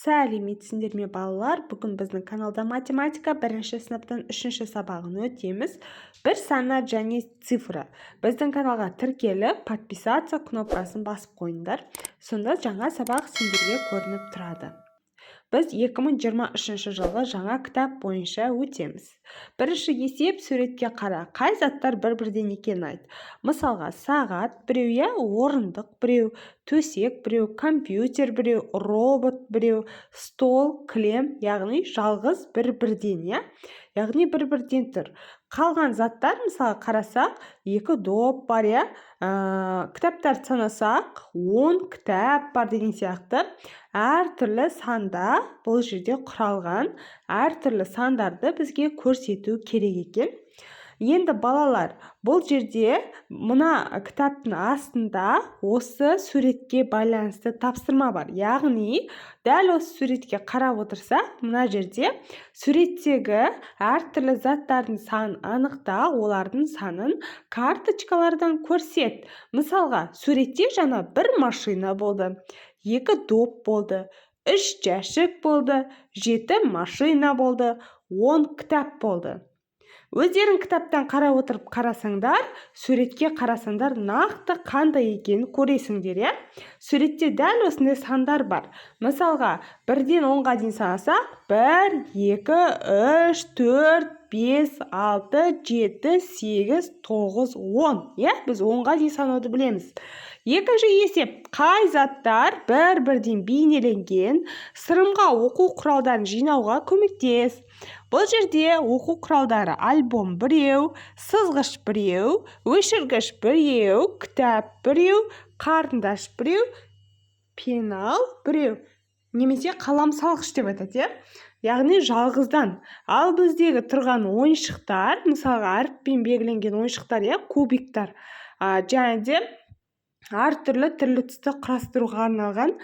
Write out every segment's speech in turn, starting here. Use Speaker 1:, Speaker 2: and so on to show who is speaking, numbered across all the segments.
Speaker 1: Сәлеметсіңдер ме, балалар! Бүгін біздің каналда математика бірінші сыныптың үшінші сабағын өтеміз, бір саны және цифры. Біздің каналға тіркеліп, подписаться кнопкасын басып қойыңдар, сонда жаңа сабақ сендерге көрініп тұрады. Біз 2023 жылғы жаңа кітап бойынша өтеміз. Бірінші есеп: суретке қара, қай заттар бір-бірден екенін айт. Мысалға, сағат біреу, иә, орындық біреу, төсек біреу, компьютер біреу, робот біреу, стол, кілем, яғни жалғыз бір-бірден, иә, яғни бір-бірден тұр. Қалған заттар, мысалы, қарасақ, екі доп бар, иә, кітаптарды санасақ, 10 кітап бар деген сияқты. Әртүрлі санда бұл жерде құралған, әртүрлі сандарды бізге көрсету керек екен. Енді, балалар, бұл жерде мына кітаптың астында осы суретке байланысты тапсырма бар. Яғни дәл осы суретке қарап отырсақ, мына жерде суреттегі әртүрлі заттардың санын анықта, олардың санын карточкалардан көрсет. Мысалға, суретте жаңа бір машина болды, екі доп болды, үш жәшік болды, жеті машина болды, 10 кітап болды. Өздерің кітаптан қарап отырып қарасаңдар, суретке қарасаңдар, нақты қандай екенін көресіңдер, иә. Суретте дәл осындай сандар бар. Мысалға, 1-ден 10-ға дейін санасақ: 1, 2, 3, 4, 5, 6, 7, 8, 9, 10, иә. Біз 10-ға дейін санауды білеміз. Екінші есеп: қай заттар бір бірден бейнеленген? Сырымға оқу құралдарын жинауға көмектес. Бұл жерде оқу құралдары: альбом біреу, сызғыш біреу, өшіргіш біреу, кітап біреу, қарындаш біреу, пенал біреу немесе қалам салғыш деп айтады, иә, яғни жалғыздан. Ал біздегі тұрған ойыншықтар, мысалға, әріппен белгіленген ойыншықтар, иә, кубиктар және де әртүрлі түрлі түсті құрастыруға арналған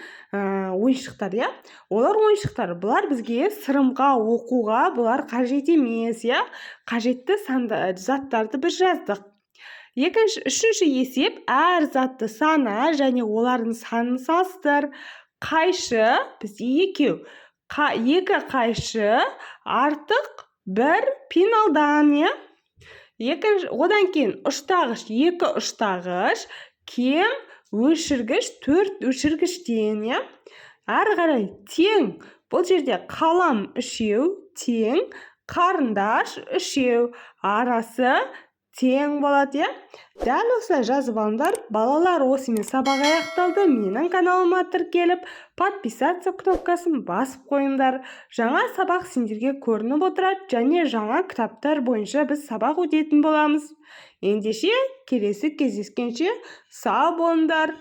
Speaker 1: ойыншықтар, иә, олар ойыншықтар. Бұлар бізге Сырымға оқуға бұлар қажет емес, иә. Қажетті санды заттарды біз жаздық. Екінші, үшінші есеп: әр затты сана және олардың санын салыстыр. Қайшы бізде екеу, екі қайшы артық бір пеналдан, иә. Екінші, одан кейін ұштағыш: екі ұштағыш кем өшіргіш төрт өшіргіштен, иә. Әрі қарай тең. Бұл жерде қалам үшеу тең қарындаш үшеу, арасы тең болады, иә. Дәл осылай жазып алыңдар, балалар. Осымен сабақ аяқталды. Менің каналыма тіркеліп, подписаться кнопкасын басып қойыңдар. Жаңа сабақ сендерге көрініп отырады және жаңа кітаптар бойынша біз сабақ өтетін боламыз. Ендеше, келесі кездескенше сау болыңдар!